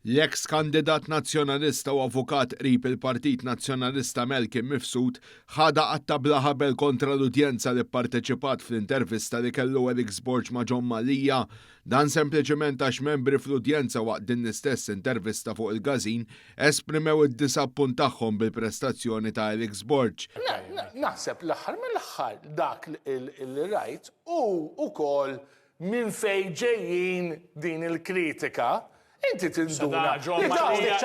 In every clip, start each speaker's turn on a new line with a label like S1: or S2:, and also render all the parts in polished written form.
S1: L-eks kandidat Nazzjonalista u avukat qrib il-Partit Nazzjonalista Malcolm Mifsud ħadha qatta' bla ħabel kontra l-udjenza li pparteċipat fl-intervista li kellu Alex Borg ma' John Mallia. Dan sempliċiment għax membri fl-udjenza waqt din l-istess intervista fuq il-Gazin esprimew id-disappunt tagħhom bil-prestazzjoni ta' Alex Borg.
S2: Naħseb l-aħħar mill-aħħar dak li rajt hu wkoll minn fejn ġejjin din il-kritika, inti tinduna.
S3: John Mallia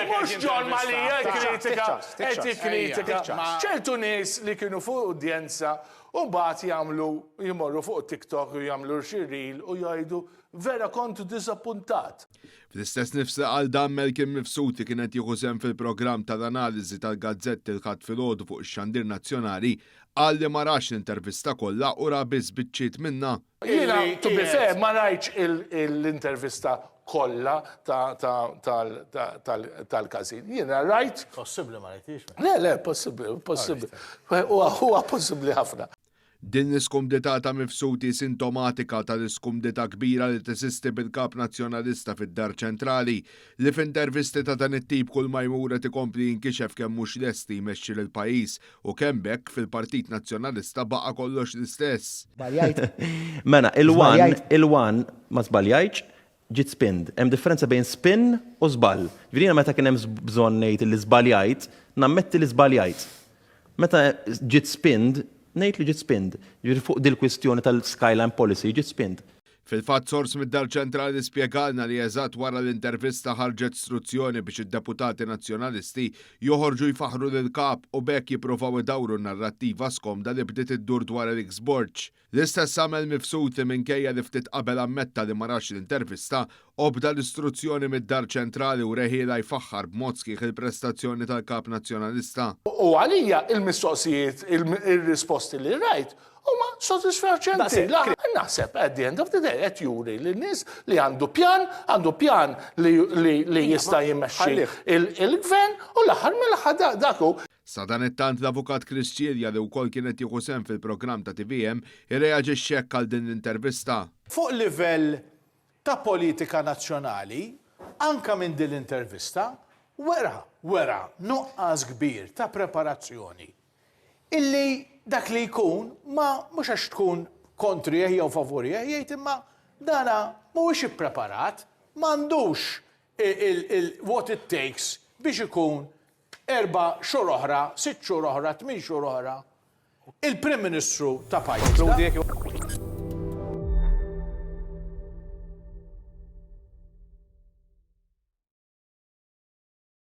S2: Mhux John Mallia kritika, qed jikkritika ċertu nies li kienu fuq udjenza u mbagħad jagħmlu jmorru fuq TikTok u jagħmlu xi reel u jgħidu vera kont diżappuntat.
S1: Fl-istess nifs li qal dan Malcolm Mifsud li kien qed jieħu sehem fil-programm tal-analiżi tal-gazzetti l-Ħadd filgħodu fuq ix-xandir nazzjonali Qal li ma rax l-intervista kollha u ra biss biċċiet minnha.
S2: Jiena, to be fair, ma rajtx l-intervista kollha tal-każin. Jiena rajt.
S3: Possibbli ma rajthiex.
S2: Le, le, possibbli, possibbli. Huwa possibbli ħafna.
S1: Din l-iskumdità ta' Mifsud hi sintomatika tal-iskumdità kbira li teżisti bil-Kap Nazzjonalista fid-Dar Ċentrali, li f'intervisti ta' dan it-tip kulma jmur qed ikompli jinkixef kemm mhux lest li jmexxi lill-pajjiż U kemm b'hekk fil-Partit Nazzjonalista baqa' kollox l-istess.
S4: Żbaljajt.
S5: Mela, il-one,
S4: Żbaljajt.
S5: il-one ma żbaljajtx, ġiet spinned. Hemm differenza bejn spin u żball. Ġifieri jiena meta kien hemm bżonn ngħid li żbaljajt, nammetti li żbaljajt. Meta ġiet spinned, ngħid li ġiet spinned. Ġifieri fuq dil-kwistjoni tal-skyline policy ġiet spinned.
S1: Fil-fatt sors mid-Dar Ċentrali spjegalna li eżatt wara l-intervista ħarġet struzzjoni biex id-deputati Nazzjonalisti joħorġu jfaħħru lill-Kap u b'hekk jippruvaw idawru n-narrattiva skomda li bdiet iddur dwar Alex Borg. L-istess għamel Mifsud li minkejja li ftit qabel ammetta li ma rax l-intervista, obda l-istruzzjoni mid-Dar Ċentrali u reħielha jfaħħar b'mod sħiħ il-prestazzjoni tal-Kap Nazzjonalista.
S2: U għalija il-mistoqsijiet, ir-risposti li rajt huma sodisfaċenti. Naħseb at the end of the day qed juri lin-nies li għandu pjan, għandu pjan li jista' jmexxi il-gvern u l-aħħar mill-aħħar dak hu.
S1: Sadanittant l-Avukat Chris Cilia li wkoll kien qed jieħu sehem fil-programm ta' tvm irreaġixxa hekk għal din l-intervista.
S3: Fuq livell ta' politika nazzjonali, anke minn din l-intervista, wera wera nuqqas kbir ta' preparazzjoni Illi dak li jkun ma mhux għax tkun kontrih jew favurih jgħid imma dana mhuwiex ippreparat, m'għandux il what it takes biex ikun erba' xhur oħra, sitt xhur oħra, tmien xhur oħra il-Prim Ministru ta' pajjiżna.